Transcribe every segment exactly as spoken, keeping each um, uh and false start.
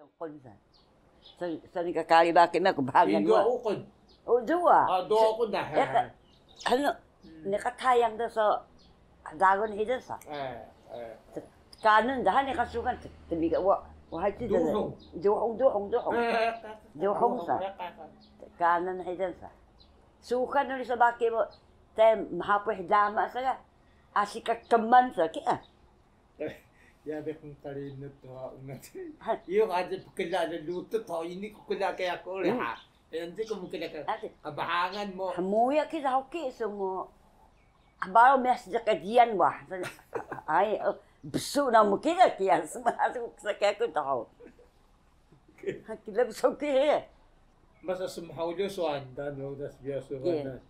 Uqun sa. Sa, sa ni ka kari baki ma ku bahangan. Duwa uqun. O, duwa. Ah, duwa uqun da. Hanu, ni ka tayang da so, dagun hidan sa. Kanun da, ni ka sukan, tmiga wa, wa hay ti da. Duhung. Duhung, duhung, duhung. Duhung sa. Kanun hidan sa. Sukan nuri sa baki mo, te mahapuh dama sa ga. Asi ka keman sa ki, ah. Ya, be kung kari nut to, ungat. Iyo, aji pkla de lutut ho, ini ku kla ka yaku uri, ha. Aji ku mkla ka, kabahangan mu. Hmuya ki da hoki, so mu. Abaro mes jaka diyan wah. Ay, bsu na mu kida kiya, sma aji ku ksa ka yaku to. Kila bsu ki he. Masa smhau liyo so andan ro das biya so andan.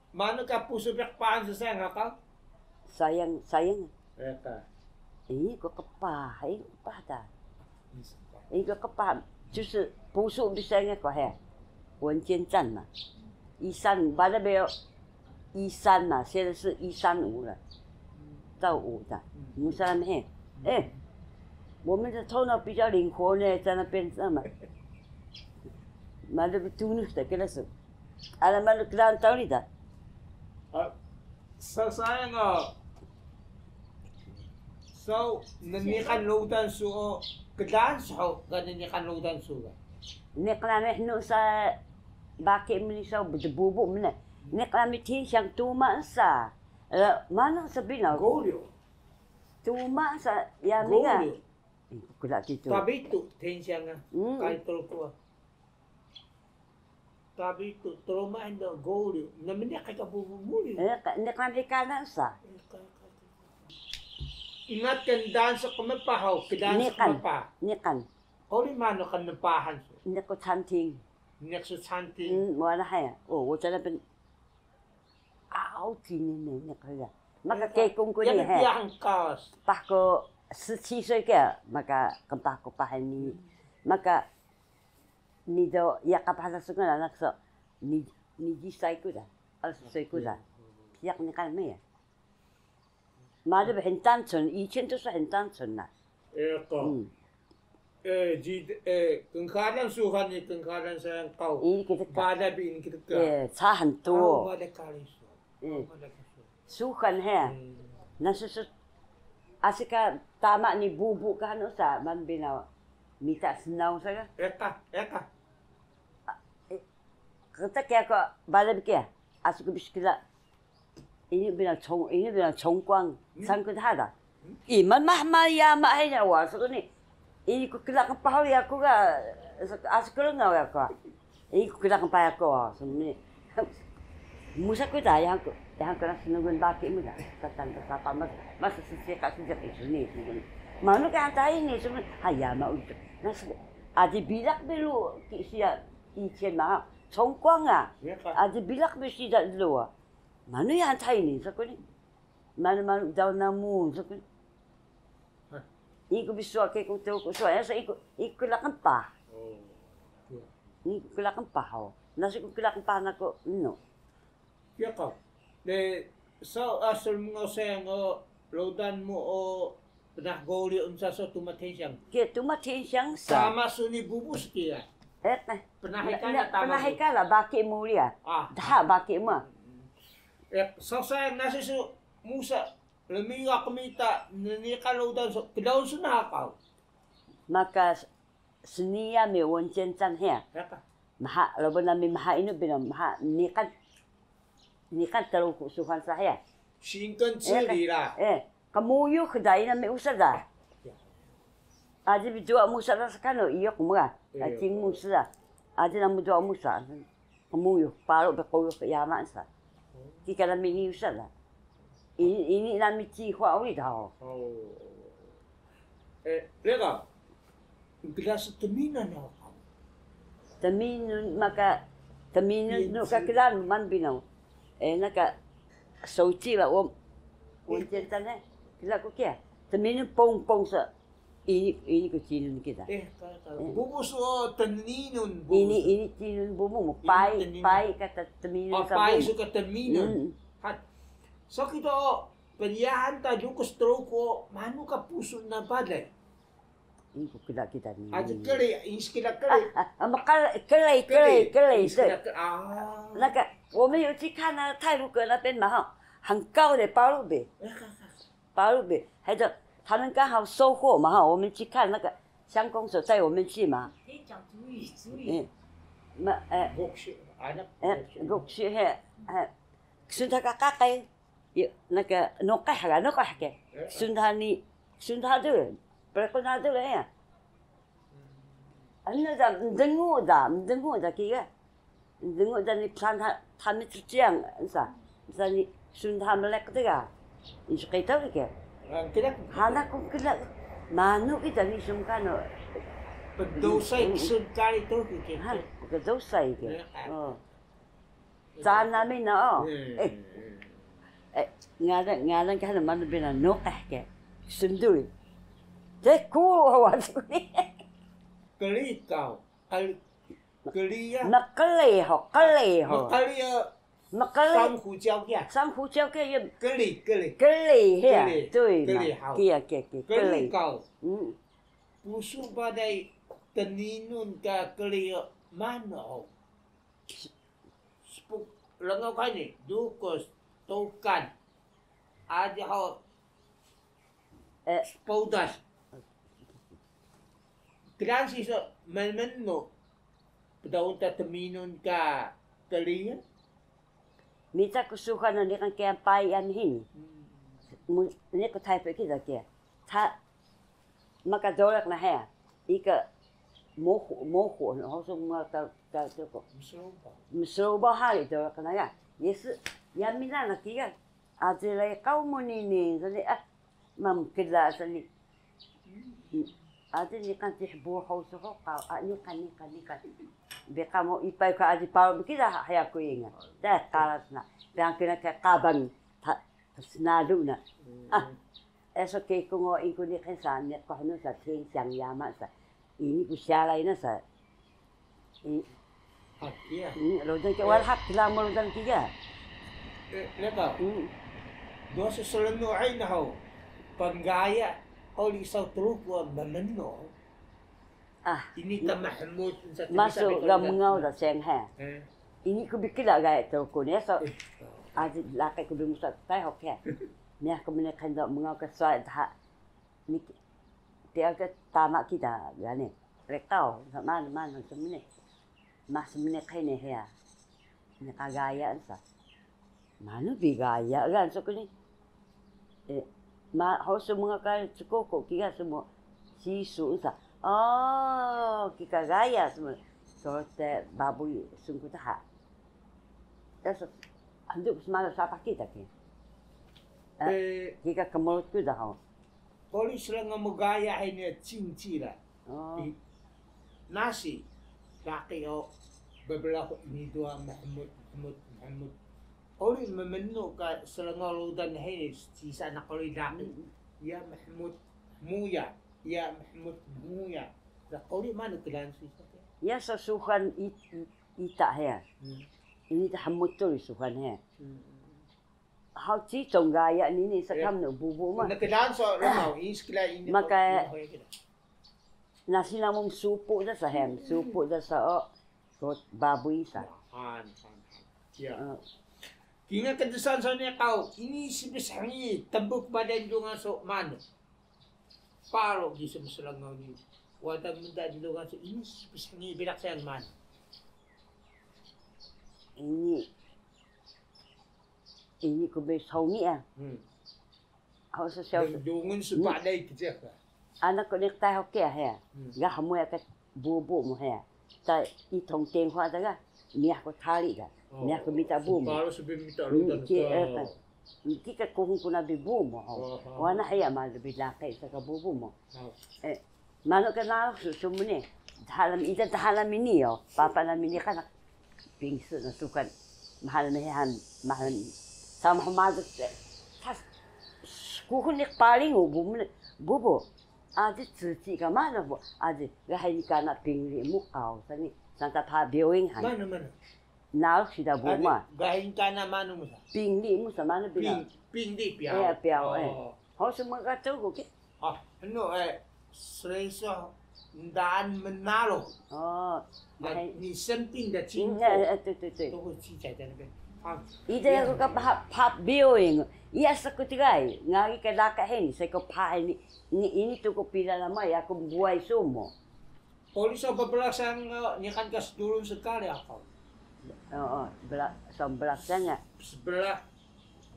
Manu ka pusu biyak paan sa sayang ka? Sayang, sayang. Eka. Ini ko kepah, ini ko kepah ta. Ini ko kepah. Pusu bisa nga ko he. Wan cien can ma. Isan bala be 一三嘛，现在是一三五了，到五的，我们在那边，哎，我们的头脑比较灵活呢，在那边，知道吗？Malu tunus da kira su. Ala malu klan tauri da. Sa saya nga. So, nniqan rudan su o, klan su ho, ga nniqan rudan su ga. Niq nami hnu sa baki mni so bdbubu mna. Niq nami 天祥 tuma sa. Manu sa binaw? Goryeo. Tuma sa yami ga. Goryeo. Kula kitu. Tabitu 天祥 ga. Kai Truku ga. Tabitu truma ndo goryeo. Namni ka bubu muri. Niq nami kana sa. Ingat ka ndaan su qmpah ho, kdaan su qmpah. Niqan. Quri manu qnpahan su? Niq ku 餐厅. Niq su 餐厅. Wala haya. O, wacana pn. Au kini ni niq haya. Maka kekung ku ni he. Pah ku 十七岁 ka, maka qmpah ku pahan ni. Maka ni do ya qmpah na su kana anak so. Ni, ni jisai ku da. Al sai ku da. Piyak niqan me ya. Malu ba 很单纯, 以前都是很单纯 na. Eka. Knkalan suhan ni knkalan sayang kaw. Ini kita ka. Bala bi ini kita ka. 差很多. Bala kari su. Bala kari su. Suhan he. Nasu su. Asi ka tama ni bubu ka hanu sa, man binaw mita snaw sa ga. Eka, eka. Kata kiya ko bala bi kiya. Asi ku biskila. Ini binaw 崇, ini binaw 崇光, sangkut hada. Ima mah ma yama hay na wa, so ni. Ini ku kila qmpah yaku ga, asi ku rngaw yaku. Ini ku kila qmpah yaku, so ni. Musa ku da, yaku, yaku na snungun baki mu da. Tatan tapa mas, mas sisi ka sejak isu ni. Manu ka antai ni, so ni. Haya ma ujuk. Nas, adi bilak bilu ki siya 以前 ma, 崇光 a. Adi bilak bi siya da lu a. Manu ya antai ni, saku ni. Manu, manu, daun namu, saku ni. Iku bi suwa ke ku tu ku suwa, ya sa iku, iku kila qmpah. Iku kila qmpah ho. Nasi ku kila qmpah na ku, no. Kiya ka. De, so, asul mngo sayang o, rudan mu o, pnah goryeo msa so tuma 天祥. Kiya tuma 天祥 sa. Tama su ni bubu su kiya. Eh, pnah hikala tama. Pnah hikala baki mu uri ya. Daha baki mu. Eh, so sayang nasi su musa, rmiwa qmita, nniqan rudan su, kdaun su na kaw. Maka sniya mi 文健站 hiya. Maha, lobo nami maha inu binaw, maha niqan, niqan Truku suhan sa hiya. Sinkan ciri la. Eh, qmuyux da ina mi usa da. Aji bi duwa musa da sakano, iyo qmga. Aji musa da. Aji namu duwa musa. Qmuyux, paru bi quyux yama sa. Kika nami ni usa da. Ini, ini nami cihuwa uri da ho. Rega, glass tminun o. Tminun, maka tminun nu ka klan man binaw. Eh, naka sauci ba, o, o centa ne. Kila ku kiya. Tminun pongpong sa. Ini, ini ku cinun kita. Eh, ka, ka. Bubu su o tninun bubu. Ini, ini cinun bubu mu. Pai, pai kata tminun sa bubu. Pai su ka tminun. Hat. So kita o, pnyahan ta lukus Truku o, manu ka pusu na balay. Ini ku kla kita ni. Aji kli, ini si kla kli. Ah, ah, mkl-, kli, kli, kli, ini si kla kli. Ah. 那个，我们有去看那个太鲁阁那边嘛，哈，很高的 Paru Bay。 Paru Bay，还有他们刚好收获嘛，哈，我们去看那个乡公所带我们去嘛。可以讲族语，族语。嗯，那，哎，哎，哎，嘿，哎， Sunta ka qaqay, 那个 nuqih ga, nuqih ke. Sunta ni, sunta dulu. Pelekun dulu ya. Ano da, mdengu da, mdengu da kiya. Mdengu da ni pesan ha, kami ciciang, sa. Sa ni sunta melek de ga. Ini si qito ke. Hana ku kla. Manu kita ni sumkano. Pdosay ksun kari to ke. Ha, pdosay ke. Oh. Caan nami na o. Eh. Eh, ngalan, ngalan ka hana manu bi na nuqih ke. Sndul. Te ku wa tu ni. Kli ka. Kli, kli ya. Mkli ho, kli ho. Mkli ya. Mkli. 珊瑚礁 kiya. 珊瑚礁 kiya. Kli, kli. Kli hiya. Kli. 对嘛。Kli, hao. Kiya, kiya, kiya. Kli ka. Mm. Pusu baday tninun ka kli manu. Spu-, rngaw ka ni, dukus, tukan, aji ho, eh, spaudas. Klaan si so, mnmnu, pdaun ta tminun ka kli. Mita ku suxan na niqan kiya payi ani hini. Hmm. Mu-, ni ku Taypey kida kiya. Ta, maka dolak na heya. Ika mohu, mohu, no, hosu maka ta, ta, ta ko. Msroba. Msroba hari dolak na ya. Yes, ya mina na kiya. Aji lay kaw mu ni ni, sani, ah, mam kida sani. Aji niqan tih buhu suhu ka, ah, niqan, niqan, niqan. Bi ka mu ipay ka aji paru bi kida ha-, haya ku inga. Da karas na. Bi ang kina ka kabang, ta, snalu na. Ah, eso ke ku ngo ingku niqan sa, ni ko hnu sa, tin siang yama sa. Ini ku sialay na sa. I-, ha, kiya. Ini, rudan kiya, wala hak kla mu rudan kiya. Eh, leka. Hmm. Duwa su slnguh ay na haw. Pnggaya, quri saw Truku mnmnu. Ah. Ini ta Mahmud, sa, masu ga mngaw da seng he. Eh. Ini ku bi kla gaya Truku ni, so. Eh. Aji laqi ku bi musa Tayhok he. Miyah ku mniq hini do mngaw ka swai dha. Ni ki-, tiya ka tama kida gani. Rekaw, sa manu, manu, smini. Mah smini qhini hiya. Ni ka gaya sa. Manu bi gaya gan so kini. Eh, ma, ho su mga ka Skuku kiya su mo sisu sa. Oh, kika gaya su mo. So te babuy sungku taha. Ya so, handu smala sapah kita ki. Eh, eh, kika kmrut ku da ho. Quri slnguh mgaya hini ya Cingci la. Oh. I, nasi, laqi o, bblahu ini duwa Mahmud, Mahmud, Mahmud. Quri mmnu ka slnguh rudan hini, cisa na quri laqi. Mm. Ya Mahmud Hmuya, ya Mahmud Hmuya. Da quri manu klaan su isa ke? Ya so suxan i-, i-, ita he. Mm. Ini ta Hmut tu suxan he. Mm. Haw citong gaya nini sa kam no bubu ma. Naka daan so rmaw, ini skila ini. Maka nasi namu msupu da sa hem, msupu da sa o, so babuy sa. Han, han, han. Ya. Eh. Kingal ka dsan so ni qaw, ini sbsngi tmbuk badan dungan so manu. Paru gisu mslngaw ni. Wada mnda di dungan so ini sbsngi bilaq sayang manu. Ini Ini ku bi saw nii ah. Hmm. Aw, so siyaw. Dungan su paday kjek ka. Ana ku ni Tayhok kiya hiya. Hmm. Ga hmuya ka bubu mu hiya. Ta itong tengwa da ga. Miyah ku tari ga. Oh. Miyah ku mita bu mu. Paru su bi mita rudan ka. Ki ka kuhung ku na bi bu mu. Oh. Wana hiya ma bi laqi sa ka bubu mu. Oh. Eh, Manu ka nalux su, su mne. Dha lami, ida dha lami ni yo. Papa lami ni kana pingsu na tukan. Maha lami han, maha lami. Sama hmadu te. Tas, kuhun ni paling u bu mne. Bubu. Aji ceci ka mana bu. Aji, ga hay ni kana pingli mu qaw. Sani, santa pa byoing han. Mana, mana? Nalux sida bu ma. Aji, ga hay ni kana manu musa? Pingli musa, mana pingli? Ping, pingli piyaw. Eh, piyaw, eh. Oh. Ho su mga tuku ki. Ah, ano, eh, Sreso ndaan mnarux. Oh, ni semping da cingko. Tuku cicay da na. Ida yaku ka phak, phak biyuing. Iya saku tgay. Ngari ka laqi hini, saku phak hini. Ini tuku pila lama yaku buway sumu. Quri saw bblasan, niqan ka sdulun skali aqaw. Oo, saw bblasan nga. Sbla,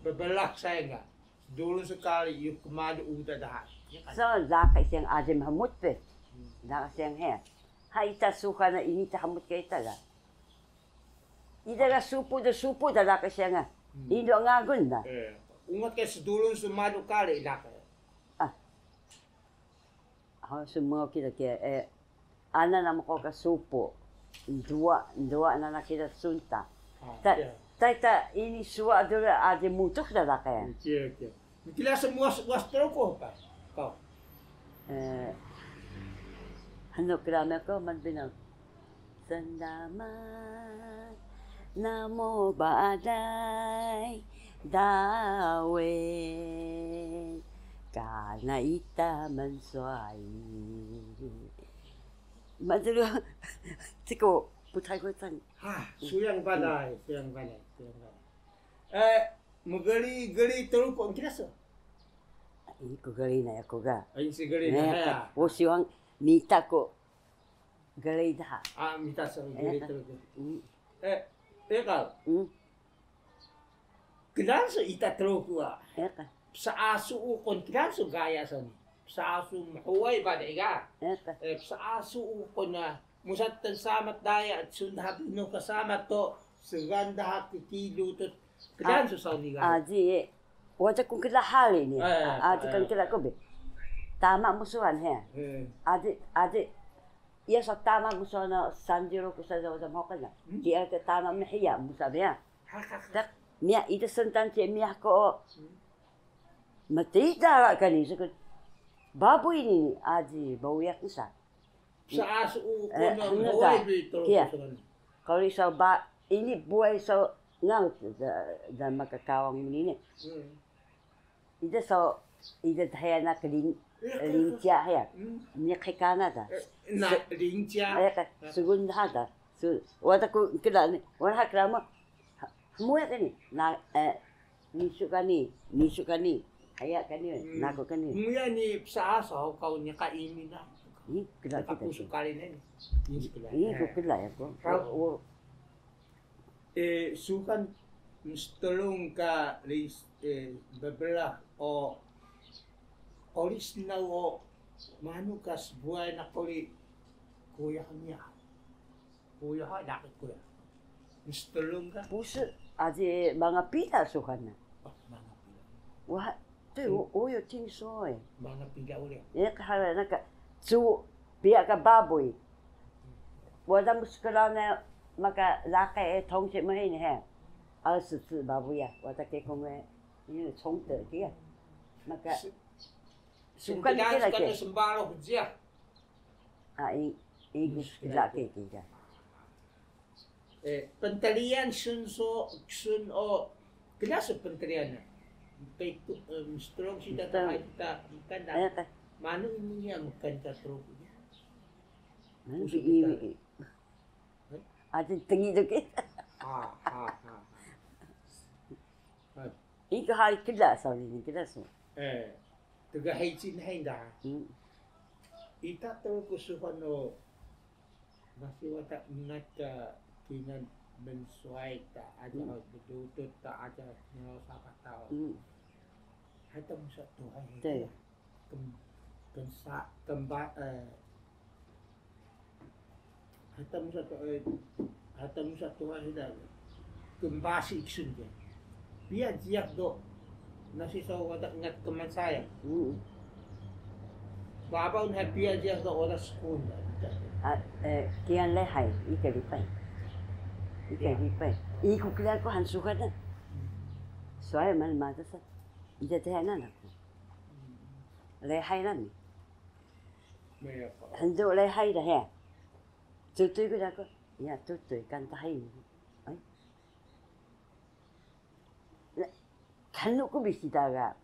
bblasan nga. Sdulun skali, yuk malu uda daha. So, laqi siyang aji mhmut pe. Laqi siyang he. Ha ita suka na ini ta hmut ka ita ga. Ida ga supu da supu da laqi siyang ga. Indo ngagun da. Ungat ka sdulun smalu kari laqi. Ah. Ho, smngaw kida ke, ana namu ko ka supu. Dua, dua nana kida sunta. Ta, ta ini suwa dulu aji mutuk da laqi. Mkila saw muwas, muwas Truku pa. Ko. Hanu kila me ko man binang. Sndamat namu baday dawe kana ita mnswayi. Madru, tiko putai ko tan. Ha, suyang balay, suyang balay, suyang balay. Mgri-gri Truku ngkira so. Ini ku gri na yaku ga. Ini si gri na ya. Wo siwang mita ko. Gray daha. Ah, mita so gray Truku. Eh, eh, kal. Klan so ita Truku a. Psaasu uqun klan so gaya so ni. Psaasu mhuway ba de ga. Eh, psaasu uqun na musa tnsamat daya sun daha binu ka samat to sgan daha kkilu to klan so saw ni ga. Aji, wada ku kla hari ni. Aji kan kla ko be. Tama musuhan he. Aji, aji. Iya sa tama musa na sanjiro ku sa zaw da mhoqil na. Kiya ka tama mhiya musa biya. Tak, miya ida sentan ci miya ko. Mtida ra kani sku. Babuy ni aji bawyak sa. Sa asu ko na maway bi tolo. Kari sa ba ini buway sa ngang da maka kawang mnini. Ida so, ida dheya na kling, lincia heya. Niqi kana da. Na lincia. Sgun daha da. Wada ku kla ni, wada ha kla mu. Hmuya kani na, nisu kani, nisu kani, haya kani, naku kani. Hmuya ni psaasa hug ka niqan imi na. Ni kla kita. Aku sukali ni. Ni kla. Ni ku kla yaku. Suxan mstrung ka bblah o quri snaw o manu ka sbuway na quri kuyuh niya. Kuyuh ha laqi kuyuh. Mstrung ka. Pusu aji manga pila suxan na. Manga pila. Wah, 对，我有听说哎。Manga pila uri. Iya ka hala naka cu piya ka babuy. Wada mu skla na maka laqi e tongsi mhini he. Asi ci babuy ya, wada kekong e, ini congte kiya. Maka sukan kira ke. Sembalo jiya. A, i, i, laqi kira. Pntriyan sun so, sun o, kla su pntriyan na. Mstrung sida ta, ta, mkan da. Manu ini ya mkan ta Truku. Manu ini. Aji tengi doki. Ha, ha, ha. Ika hari kla sa ni kla su. Tga hei cin hei da. Ita Truku suxan o Masi wada ungat ka kingal mnswayi ta aja, bdudut ta aja, nyaw sapah ta. Hata musa Tuhan hita. Kemba, kemba, hata musa Tuhan, hata musa Tuhan hita. Kmbasi iksun ke. Piya jiyax do nasi saw wada ungat kman sayang. Babaw na piya jiyax do wada skun da. Kiya lehai, ika lipay. Ika lipay. Iku kla ku han suxan da. Swaya man mada sa. Ida teha na ku. Lehai nami. Hndo lehai da he. Tutuy ku da ku. Ya tutuy kan tahi. Kanu ku bisi daga.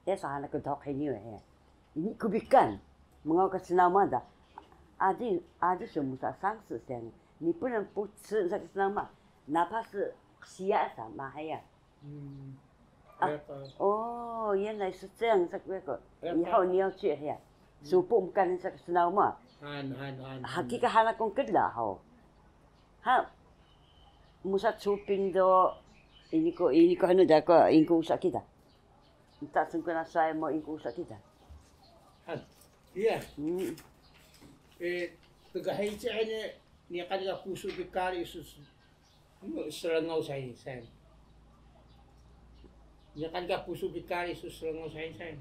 Ya sahana ku dok hini we. Ini ku bi kan, mngaw ka snaw ma da. Adi, adi su musa sangsi sen. Ni punan puts sa ka snaw ma. Napa si qsiya sa ma haya. Hmm. Ah, ya, pa. Oh, 原来是这样 sa ku ko. Ya, pa. 以后你要去 haya. Hmm. Supu mkan sa ka snaw ma. Han, han, han, han. Haki ka hana kong kela ho. Ha. Musa cuping do. Ini ko, ini ko hanu da ko, ingku usa kita. Nta sngkuna saya mo ingku usa kita. Han. Iya. Hmm. Eh, tgahici ini, niqan ka pusu bi kari isu s-, anu, srngaw saya, saya. Niqan ka pusu bi kari isu srngaw saya, saya.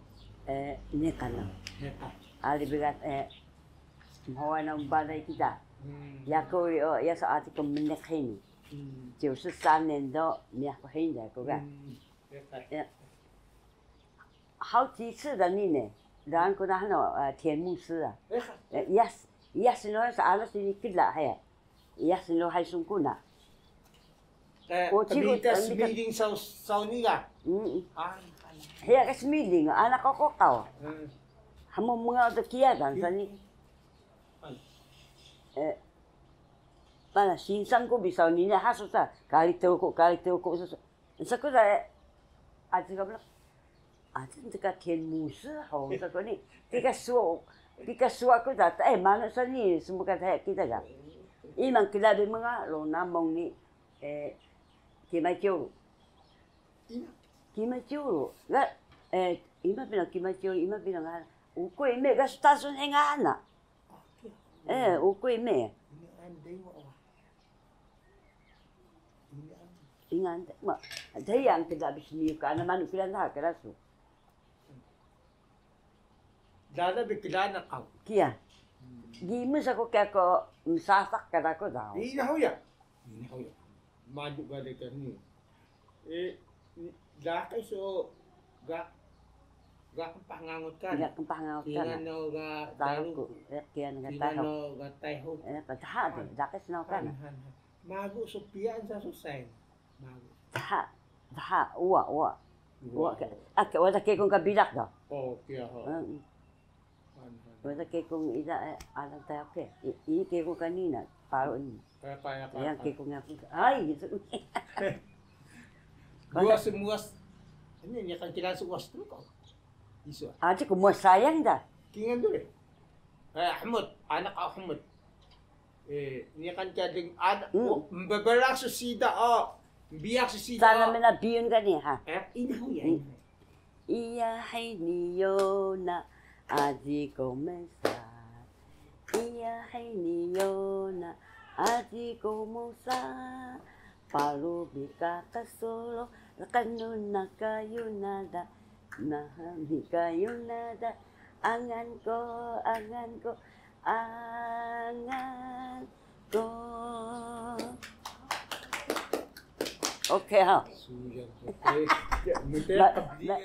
Eh, niqan no. Niqan. Ali bigat, eh, mhawa na balay kita. Hmm. Yaku ri o, iya sa ati ko mniq hini. Hmm. 九十三年 do, miyah ko hini da ko ga. Hmm. Niqan. Iya. 好几次的呢，然后呢，呃，田牧师啊，哎，哎，yes，yes，no，是阿拉是你给了，嘿，yes，no，还送过呢。哎，我去过，tmita smiling saw, saw ni ga. Mm. Ah, ah. Hiya ka smiling, anak ko ko kaw. Hmm. Hamu mga do kiya dan sani. Hmm. Eh, mana sinsang ko bisa ni, hasu sa, kali toko, kali toko, susu. Saku da, aji ka blaq. Aji ntika 田牧师 ho, saku ni. Tika suwa, tika suwa ku da, eh, manu sa ni, smuka da kita ga. Imang kila bi mga, lo namong ni, eh, Kimay Curu. Kimay Curu. Ga, eh, ima bilang Kimay Curu, ima bilang ga. Uku ime ga stasun enga ana. Eh, uku ime. Ingan, ma, dayang kida bismiyu ka ana manu kida na kida su. Dada bi kida na kaw. Kiya. Gimu sa ko kiya ko msasak kada ko daw. Ina huya. Ina huya. Madu ga de kani. Eh, laqi su ga, ga qmpah ngangut kana. Ga qmpah ngangut kana. Kingal no ga Taru ku. Eh, kingal ga Taru. Kingal no ga Taihu. Eh, pataha de, laqi snaw kana. Han, han, han. Magu su piyaan sa su sai. Magu. Daha, daha, uwa, uwa. Uwa. Uwa ke, ah, ke, wada kekong ka bilaq do. Oh, kiya ho. Mm. Wada kekong ida, eh, alang tayo ke. I, ini kekong kanina, paru ini. Kaya, kaya, kaya. Yang kekong yang aku. Ay, gitu. Muas, muas. Ini, ini kan kira suas tu kok. Isu. Aji ko muas sayang da. Kingal dulu. Eh, Ahmad, anak Ahmad. Eh, ini kan kadang ada, hmm, oh, mbebelah su siida, oh, mbiyax su siida. Sana mena biyun ka ni, ha? Eh, ini ho ya, hmm, ini ho. Iya hini yona aji ko mesa. Iya hini yona aji ko mosa. Paru bi ka qsuro, qnuna ka yuna da, nahami ka yuna da, angan ko, angan ko, angan ko. Okay ha. Suyan, okay. Ya, mete, ba, ba,